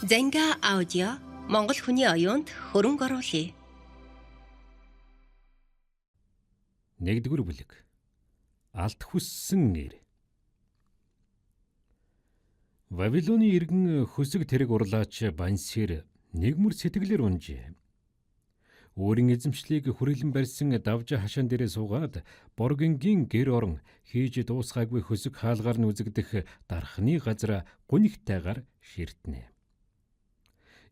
Занга аудио Монгол хүний оюунд хөрөнгө оруулъя. Нэгдүгээр бүлэг. Алт хүссэн эр. Вавилоны иргэн хөсөг тэрэг урлаач Бансир нэг мөр сэтгэлээр унжээ. Өөрийн эзэмшлийг хүрээлэн барьсан давжаа хашаан дээрээ суугаад Боргингийн гэр орон хийж дуусгаагүй хөсөг хаалгаар нь үзэгдэх дархны газар гунигтайгаар ширтнэ.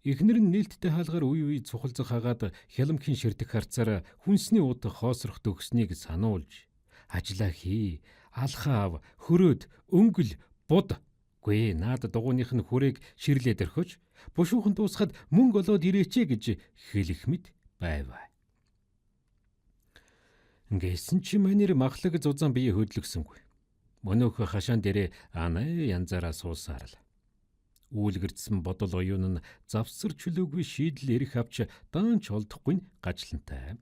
Эхнэр нь нээлттэй хаалгаар үе үе цухалзах хагаад хяламхийн ширтэх харцаар хүнсний уд хоосрох төгснийг сануулж ажлаа хий, алхаа ав, хөрөөд, өнгөл, буд гүй наад дугууных нь хүрээг ширлээд орхиж бушуухан дуусахад мөнгө олоод ирээч гэж хэлэх мэт байв. Ингэсэн чи манер махлаг зузаан бие хөдлөгсөнгүй. Мөнөөх хашаан дээрээ анаа янзаараа суусаар л. Үйлгэрдсэн бодол оюун нь завсар чөлөөгүй шийдэл эрх авч даанч олдохгүй нь гажлантай.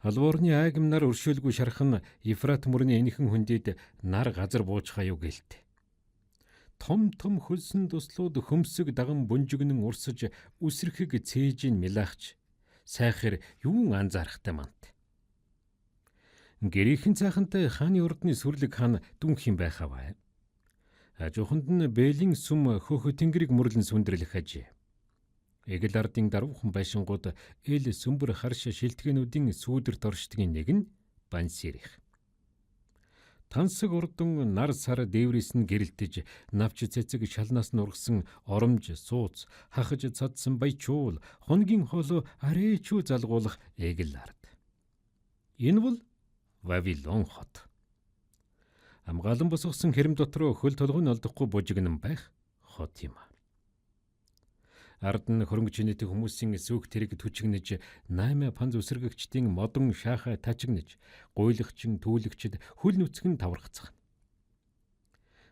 Алуурны айгамнаар өршөөлгүй шархан Ефрат мөрний энэхэн хөндөд нар газар буучхаа юу гэлт. Том том хөлсөн туслууд хөмсөг даган бөнжигнэн урсаж үсрэхэг цээжин милахч сайхэр юун анзаарахтай мант. Гэрийнхэн цаахантай хааны ордны сүрлэг хаан дүнх юм байхаа бай. Хажууханд нь бэлийн сүм хөөх тэнгэрийг мөрлөн сүндэрлэх ажээ. Эгэл ардын даруухан байшингууд эл сүмбэр харш шилтгэнүүдийн сүүдэрт оршдгийн нэг нь Бансирих. Тансаг урдан нар сар дээврээс нь гэрэлтэж навч цэцэг шалнаас нь ургасан оромж сууц хахаж цадсан баячуул хоногийн хоолой арайчүү залгуулах эгэл ард. Энэ бол Вавилон хот. Хамгаалан босгосон хэрэм дотор хөл толгой нь олдохгүй бужигнан байх хот юм. Ард нь хөрөнгө чинээтэй хүмүүсийн сүүх тэрэг түчигнэж, 8 панз үсрэгчдийн модон шаахай тачигнаж, гуйлагчин түүлэгчд хөл нүцгэн таваргацах.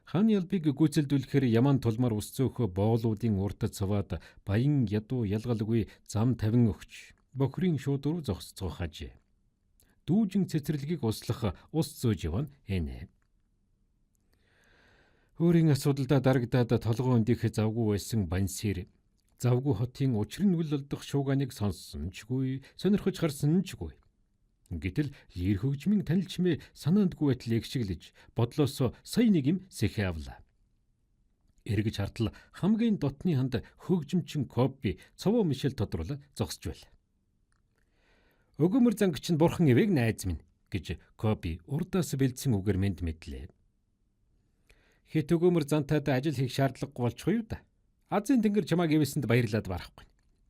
Хааны албыг гүйцэлдүүлэхээр яман тулмаар ус зөөх боолуудын урд цаваад баян ядуу ялгалгүй зам тавин өгч бохирын шууд руу зогсцоох ажээ. Дүүжин цэцэрлэгийг услах ус зөөж явна энэ. Өөрийн асуудалдаа дарагдаад толгой өндих завгүй байсан Бансир завгүй хотын учир нь үл олдох шууганыг сонссон чгүй, сонирхож харсан чгүй. Гэтэл лир хөгжмийн танил чимээ санаандгүй байтал эгшиглэж бодлоосоо сая нэг юм сэхэ авлаа. Эргэж хартал хамгийн дотны ханд хөгжимчин Коби цовоо Мишель тодруулаа зогсож байл. Өгөөмөр зангч нь бурхан ивэг найз минь гэж Коби урдаас бэлдсэн үгээр мэд мэдлээ. Хэт өгөөмөр зантайд ажил хийх шаардлагагүй болчих юу да. Азийн тэнгэр чамааг ивэсэнд баярлаад барахгүй.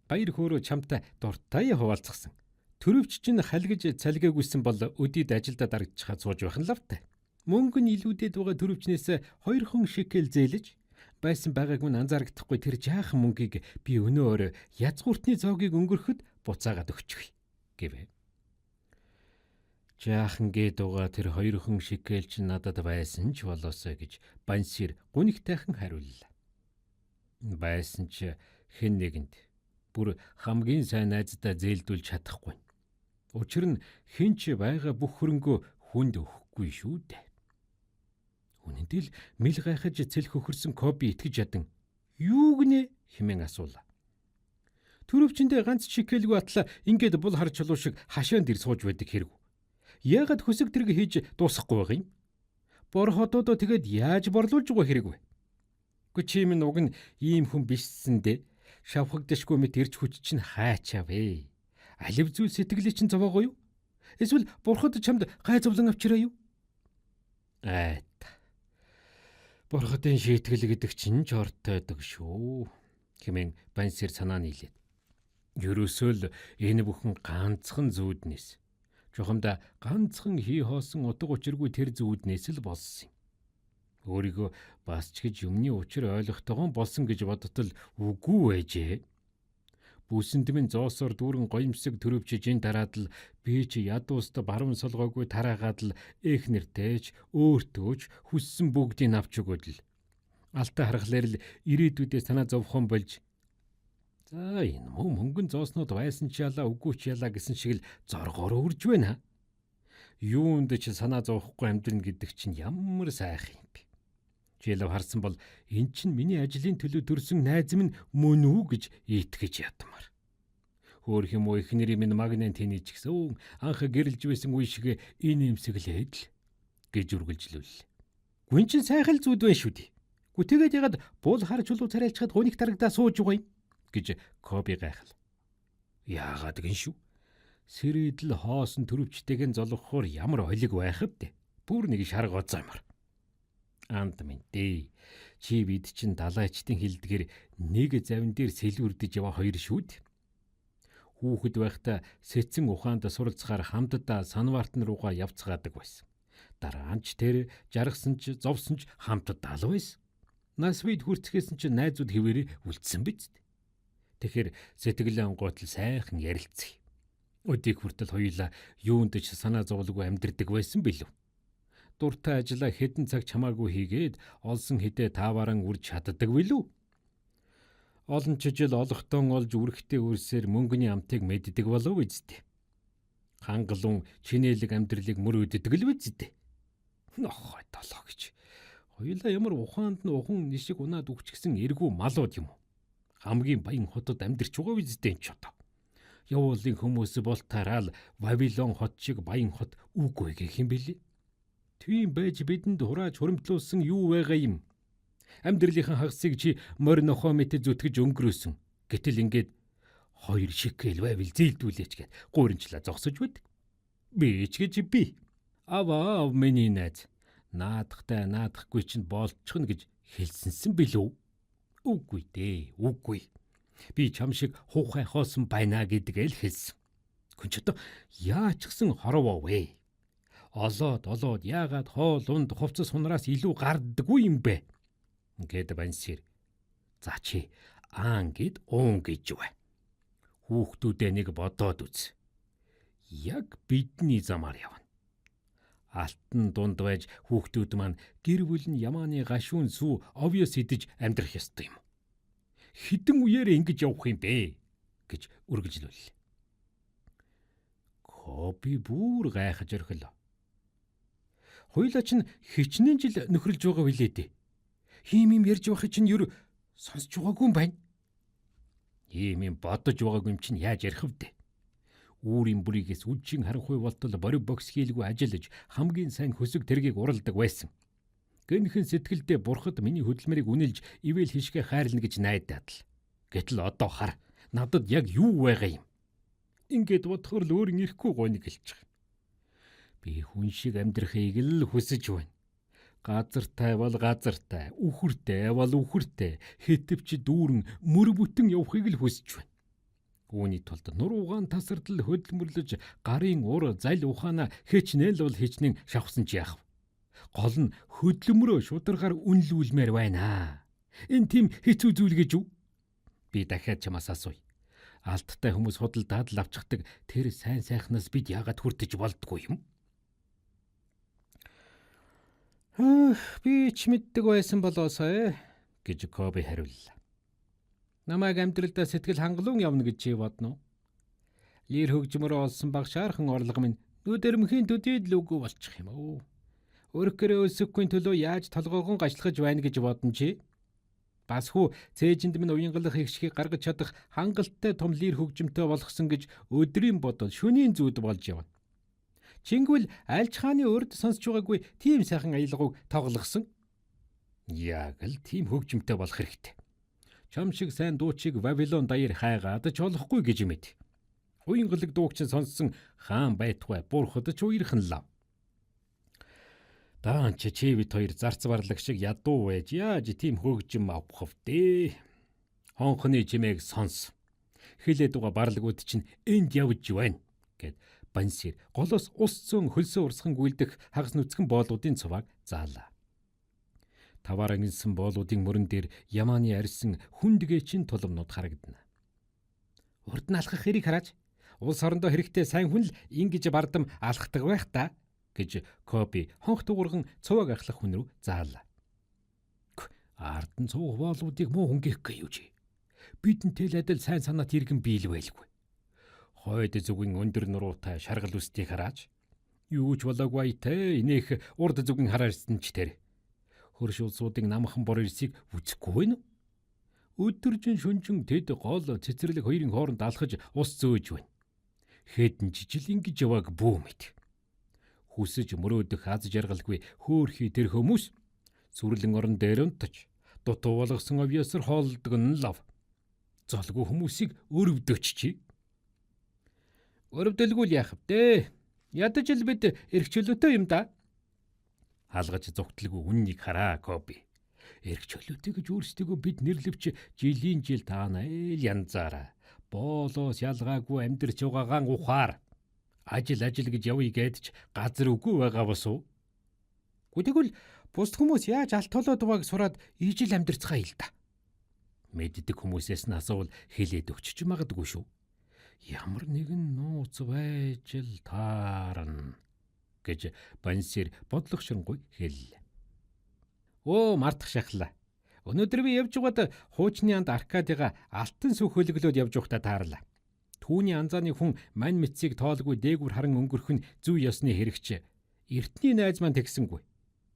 Баяр хөөрөө чамтай дуртай хуваалцсан. Төрөвч чинь халгиж цалгиагүйсэн бол өдийд ажилдаа дарагдчихаа сууж байх нь лавтай. Мөнгө нь илүүдэд байгаа төрөвчнээс 2 шекел зээлж байсан байгааг нь анзаарагдахгүй тэр жаахан мөнгийг би өнөө орой язгууртны зоогийг өнгөрөхөд буцаагаад өгчих гэвэ. Жаахан гээд байгаа тэр 2 шекел чинь надад байсан ч болоосой гэж Бансир гунигтайхан хариуллаа. Байсан ч хэн нэгэнд бүр хамгийн сайн найздаа зээлдүүлж чадахгүй. Учир нь хэн ч байгаа бүх хөрөнгөө хүнд өгөхгүй шүү дээ. Үнэндээ л мэл гайхаж цэлх хөхөрсөн Коби итгэж ядан юу гинэ хэмээн асуулаа. Төрөвчөндөө ганц чикэлгүй атлаа ингээд бул хар чулуу шиг хашаан дэр сууж байдаг хэрэг. Яагаад хөсөг тэрэг хийж дуусгахгүй байгаа юм? Бор хотоодоо тэгээд яаж борлуулж байгаа хэрэг вэ? Үгүй чи минь уг нь ийм хүн бишсэндээ шавхагдашгүй мэт ирж хүч чинь хаачаа вэ? Алив зүйл сэтгэлээ чинь зовоогоо юу? Эсвэл бурхад чамд гай зовлон авчираа юу? Айт. Бурхадын шийтгэл гэдэг чинь ч ортойдог шүү хэмээн Бансэр санаа нийлээд. Ерөөсөө л энэ бүхэн ганцхан зүүднээс жухамда ганцхан хий хоосон утга учиргүй тэр зүүднээс л болсон юм. Өөрийгөө бас ч гэж юмны учир ойлгохтойгон болсон гэж бодтол үгүй байжээ. Бүсэнд минь зоосоор дүүрэн гоёмсог төрөвчж энэ дараад л би ч ядууст баруун солгоогүй тараагаад л эх нэртэйч өөртөөч хүссэн бүгдийг авч өгөөд л алтаа харахлаар л ирээдүйдээ санаа зовхон болж за энэ мөн мөнгөн зооснууд байсан ч ялаа үгүй ч ялаа гэсэн шиг л зоргоор үрж байна. Юунд ч санаа зовхгүй амьдрна гэдэг чинь ямар сайхан юм бэ? Чилв харсан бол эн чинь миний ажлын төлөө төрсөн найз минь мөн үү гэж итгэж ядмаар. Хөөх юм уу эхнэрийн минь магнен тэнийч гэсэн анх гэрэлж байсан үе шиг инээмсэглээд л гэж үргэлжлүүллээ. Гүн чин сайхан л зүуд байна шүү дээ. Гү тэгээд ягаад буул хар чулуу царайлчхад гуник тарагдаа сууж байгаа юм гэж Коби гайхал. Яагаад гин шүү? Сэрэдэл хоосон төрөвчтэйгэн золгохоор ямар олиг байх вэ? Бүр нэг шарга займар. Анд минь дээ. Чи бид чинь далайчдын хилдгэр нэг завин дээр сэлүүрдэж яваа хоёр шүүд. Хүүхэд байхдаа сэцэн ухаанд суралцахаар хамтдаа санваартан руугаа явцгаадаг байсан. Дараа нь ч тэр жаргасан ч зовсон ч хамтдаа л байсан. Нас бид хүрцгээсэн чинь найзууд хэвээрээ үлдсэн биз дээ. Тэгэхээр сэтгэлээ онгойтол сайхан ярилцъя. Өдийг хүртэл хоёулаа юунд ч санаа зовлгүй амьдэрдэг байсан билүү. Дуртай ажлаа хэдэн цаг чамаагүй хийгээд олсон хэдээ таавааран үрж чаддаг билүү. Олон ч жил олохтон олж үрхтэй үрсээр мөнгөний амтыг мэддэг болов үсттэй. Хангалуун чинээлэг амьдралыг мөрөөддөг л үсттэй. Нохой толоо гэж. Хоёулаа ямар ухаанд нь ухан нишиг унаад үгчгсэн эргүү малууд юм уу? Хамгийн баян хотод амьдарч байгаа үсттэй энэ ч одоо. Явуулын хүмүүс болтараал Вавилон хот шиг баян хот үгүй гэх юм бэлээ. Тийм байж бидэнд хурааж хуримтлуулсан юу байгаа юм? Амьдралынхаа хагасыг чи морь нохоо мэт зүтгэж өнгөрөөсөн. Гэтэл ингээд хоёр шикэл байвал зээлдүүлээч гэд гууринчлаа зогсож байд. Би ч гэж би. Аваа миний найз. Наадахтай наадахгүй чинь болчихно гэж хэлсэнсэн билүү? Үгүй дээ, үгүй. Би чам шиг хуухай хоосон байна гэдгээ л хэлсэн. Гүн ч одоо яачихсан хорвоо вэ? Олоод олоод яагаад хоол унд хувцас хунраас илүү гарддаггүй юм бэ? Ингээд Бансир. За чи аан гэд уун гэж бай. Хүүхдүүдээ нэг бодоод үз. Яг бидний замаар явна. Алтан дунд байж хүүхдүүд маань гэр бүл нь ямааны гашуун сүү овёс идэж амьдрах ёстой юм. Хідэн үеэр ингэж явах юм бэ гэж үргэлжлүүллээ. Коби бүр гайхаж орхилоо. Хоёулаа чинь хичнээн жил нөхрөлж байгаа билээ дээ. Хийм юм ярьж байхыг чинь ер сонсож байгаагүй юм байна. Ийм юм бодож байгаагүй юм чинь яаж ярих вэ? Үүрийн бүрийгээс үдшийн харанхуй болтол борив бокс хийлгүй ажиллаж хамгийн сайн хөсөг тэргийг уралдаг байсан. Гэнхэн сэтгэлдээ бурхад миний хөдөлмөрийг үнэлж ивэл хишгэ хайрлна гэж найдаад л. Гэтэл одоо хар надад яг юу байгаа юм? Ингээд бодохоор л өөр ирэхгүй гойно гэлчих. Би хүн шиг амьдрахыг л хүсэж байна. Газартай бол газартай, үхэртэй бол үхэртэй, хэтвч дүүрэн мөр бүтэн явахыг л хүсэж байна. Үүний тулд нуруугаан тасардал хөдөлмөрлөж гарын ур зал ухаанаа хичнээн л бол хичнээн шавхсан ч яах вэ? Гол нь хөдөлмөрөө шударгаар үнэлүүлмээр байна. Энэ тийм хэцүү зүйл гэж үү? Би дахиад чамаас асууя. Алдтай хүмүүс худалдаад л авчихдаг тэр сайн сайхнаас бид яагаад хүртэж болдгоо юм? Би ч мэддэг байсан болоосой гэж Коби хариуллаа. Намайг амьдралдаа сэтгэл хангалуун явна гэж чи бодно уу? Лир хөгжмөрөө олсон баг шаархан орлого минь нүдэрмхийн төдийд л үгүй болчих юм уу? Өрх гэрээ өлсөхгүй төлөө яаж толгоогон гашлахж байна гэж бодно чи? Бас хүү цээжинд минь уянгалах их шигийг гаргаж чадах хангалттай том лир хөгжмөнтэй болгосон гэж өдрийн бодол шөнийн зүуд болж явна. Чингүйл альж хааны урд сонсч байгаагүй тийм сайхан аялгауг тоглосон. Яг л тийм хөгжмөнтэй болох хэрэгтэй. Чам шиг сайн дуучиг Вавилон даяар хайгаад ч болохгүй гэж мэд. Уянгалаг дууг чинь сонссон хаан байтугай бурхад ч уярхан лав. Даан чи чи бит хоёр зарц барлаг шиг ядуу байж яаж тийм хөгжим авах вэ? Хонхны чимээг сонс. Хилээд байгаа барлагууд чинь энд явж байна гэд Бансир голоос ус зөөн хөлсөө урсган гүйлдэх хагас нүцгэн боолуудын цувааг заалаа. Таваар ангилсан боолуудын мөрөн дээр ямааны арьсан хүндгээчин тулмнууд харагдана. Урд нь алхах хэрийг хараач. Улс орондоо хэрэгтэй сайн хүн л ингэж бардам алхдаг байх та гэж Коби хонх дуурган цувааг ахлах хүн рүү заалаа. Ард нь цуух боолуудыг муу хөнгөхгүй юу чи? Бидэнтэй л адил сайн санаат иргэн биел байлгүй. Хойд зүгэн өндөр нуруутай шаргал үстийг хараач. Юу ч болоогүй айтай инех урд зүгэн хараарсан ч тэр. Хөрш улсуудын намхан бор ирсийг үзэхгүй байна уу? Өдөржин шөнжин тэд гол цэцэрлэг хоёрын хооронд алхаж ус зөөж байна. Хэдэн жижил ингэж явааг бүү мэд. Хүсэж мөрөөдөх аз жаргалгүй хөөхий тэр хүмүүс сүрлэн орон дээр унтаж дутуу болгосон овёсор хоолдог нь лав. Золгүй хүмүүсийг өрөвдөж чи. Өрөвдөлгүй л яах вэ? Ядаж л бид эрх чөлөөтэй юм да. Халгаж зүгтлгүй үннийг хараа Коби. Эрх чөлөөтэй гэж өөрсдийгөө бид нэрлэвч жилийн жил таана эл янзаараа. Боолоос ялгаагүй амьдарч байгаагаан ухаар. Ажил ажил гэж явъя гэдэж газар үгүй байгаа бос уу? Тэгвэл бусд хүмүүс яаж алт толоод байгааг сураад ижил амьдарцгаая л да. Мэддэг хүмүүсээс нь асуувал хэлээд өгчөж магадгүй шүү. Ямар нэгэн нууц байж л таарна гэж Бансир бодлогоширонгуй хэллээ. Өө мартах шахлаа. Өнөөдөр би явж байгаад хуучны анд Аркадига алтан сүх хөлөглөөд явж байхдаа таарлаа. Түүний анзааны хүн мань мэдсийг тоолгүй дээгүр харан өнгөрөх нь зүй ёсны хэрэгч. Эртний найз маань тэгсэнгүй.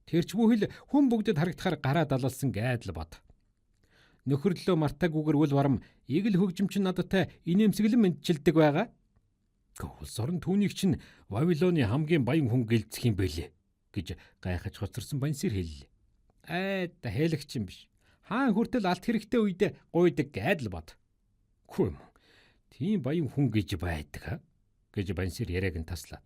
Тэр ч бүхэл хүн бүгдэд харагдахаар гараа далалсан гэдэл бод. Нөхөрлөө мартаагүйгээр үл барам игэл хөгжимчин нададтай инээмсэглэн мэдчилдэг байгаа. Улс орон түүнийг чинь Вавилоны хамгийн баян хүн гэлцэх юм бэлээ гэж гайхаж хоцорсон Бансир хэллээ. Ай та хэлэгч юм биш. Хаан хүртэл алт хэрэгтэй үедээ гуйдаг гэдэл бод. Үгүй юм. Тийм баян хүн гэж байдаг ха гэж Бансир яриаг нь таслаад.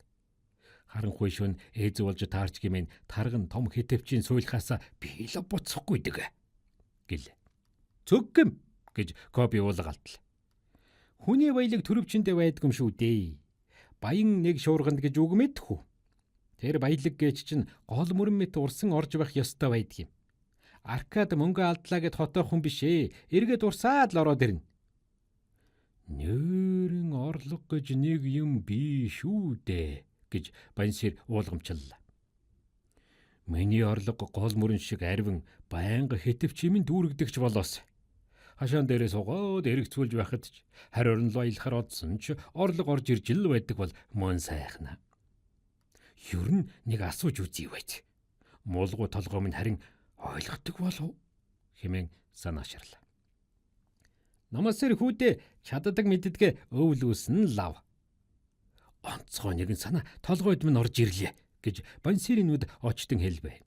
Харанхуй шөн ээзүү болж таарч гимэн тарган том хитэвчийн суйлахаасаа би л буцахгүй дэг гэлээ. Цөггөм гэж Коби уулга алдлаа. Хүний баялаг төрөвчөндөө байдгүй юм шүү дээ. Баян нэг шуурганд гэж үг мэдэх үү? Тэр баялаг гэж чинь гол мөрөн мэт урсан орж байх ёстой байдаг юм. Аркад мөнгө алдлаа гэд хотоох хүн биш ээ. Эргээд урсаад л ороод ирнэ. Нөөрэн орлого гэж нэг юм бий шүү дээ гэж Бансир уулгамчлаа. Миний орлого гол мөрөн шиг арвин байнга хэтвч юм дүүргдэгч болоос. Хашаан дээрээ суугаад эргэцүүлж байхад ч харь орнолоо аялахаар одсон ч орлого орж ирж л байдаг бол мөн сайхна. Ер нь нэг асууж үзье байж. Муулгуу толгой минь харин ойлгодог болов хэмээн санаашарлаа. Намасэр хүүдээ чаддаг мэддгээ өвлүүсэн лав. Онцгой нэгэн санаа толгойд минь орж ирлээ гэж Бансирийн нүд очтон хэлвэ.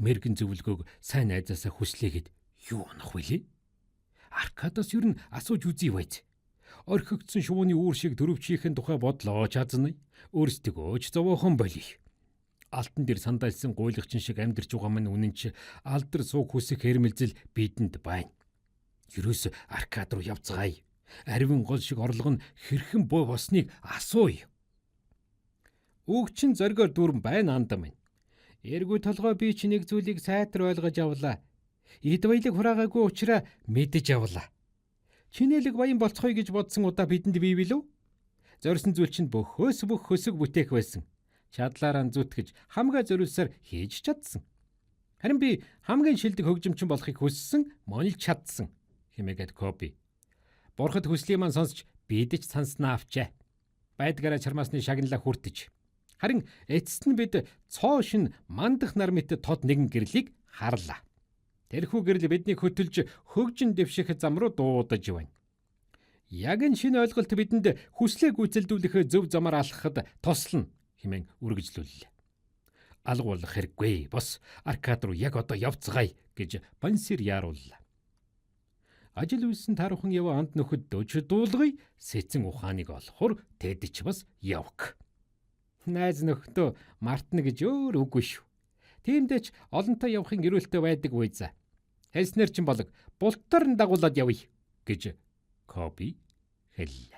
Мэргэн зөвлөгөөг сайн найзаасаа хүслээгээд юу унах вүлээ? Аркадаас ер нь асууж үзье байж. Орхигдсон шувууны үүр шиг дөрвчийнхэн тухай бодлоо чадна. Өөрсдөө ч зовоохон болих. Алтан дээр сандайлсан гуйлагчин шиг амьдарч байгаа минь үнэн ч алдар сууг хүсэх хэрмэлзэл бидэнд байна. Ерөөс Аркад руу явцгаая. Аривын гол шиг орлого нь хэрхэн бой босныг асууя. Үг чин зоригоор дүүрэн байна анд минь. Эргүү толгой би чи нэг зүйлийг сайтар ойлгож авлаа. Эд баялаг хураагаагүй учраас мэдэж авлаа. Чинэлэг баян болцгоё гэж бодсон удаа бидэнд бий билүү? Зорьсон зүйл чинь бөхөөс бүх хөсөг бүтээх байсан. Чадлаараа зүтгэж хамгаа зориулсаар хийж чадсан. Харин би хамгийн шилдэг хөгжимчин болохыг хүссэн, монилж чадсан хэмээгээд Коби. Бурхад хүслийг маань сонсч бид ч санснаа авчээ. Байдгаараа чармаасны шагналаа хүртэж. Харин эцэст нь бид цоо шин мандах нар мэт тод нэгэн гэрлийг харлаа. Тэрхүү гэрэл биднийг хөтөлж хөгжин дэвших зам руу дуудаж байна. Яг энэ шинэ ойлголт бидэнд хүслээ гүйцэлдүүлэх зөв замаар алхахад туслана хэмээн үргэлжлүүллээ. Алгуулах хэрэггүй. Бос Аркад руу яг одоо явцгаая гэж Бансир яарууллаа. Ажил үйлсэн таархан ява анд нөхөд дөж дуулгая сэцэн ухааныг олохор тэд ч бас явг. Найз нөхдөө мартна гэж өөр үгүй шүү. Тиймдээ ч олонтой явахын эрүүлтэй байдаг үе. Хэлснэр чинь болог бултар нь дагуулад явъя гэж Коби хэллээ.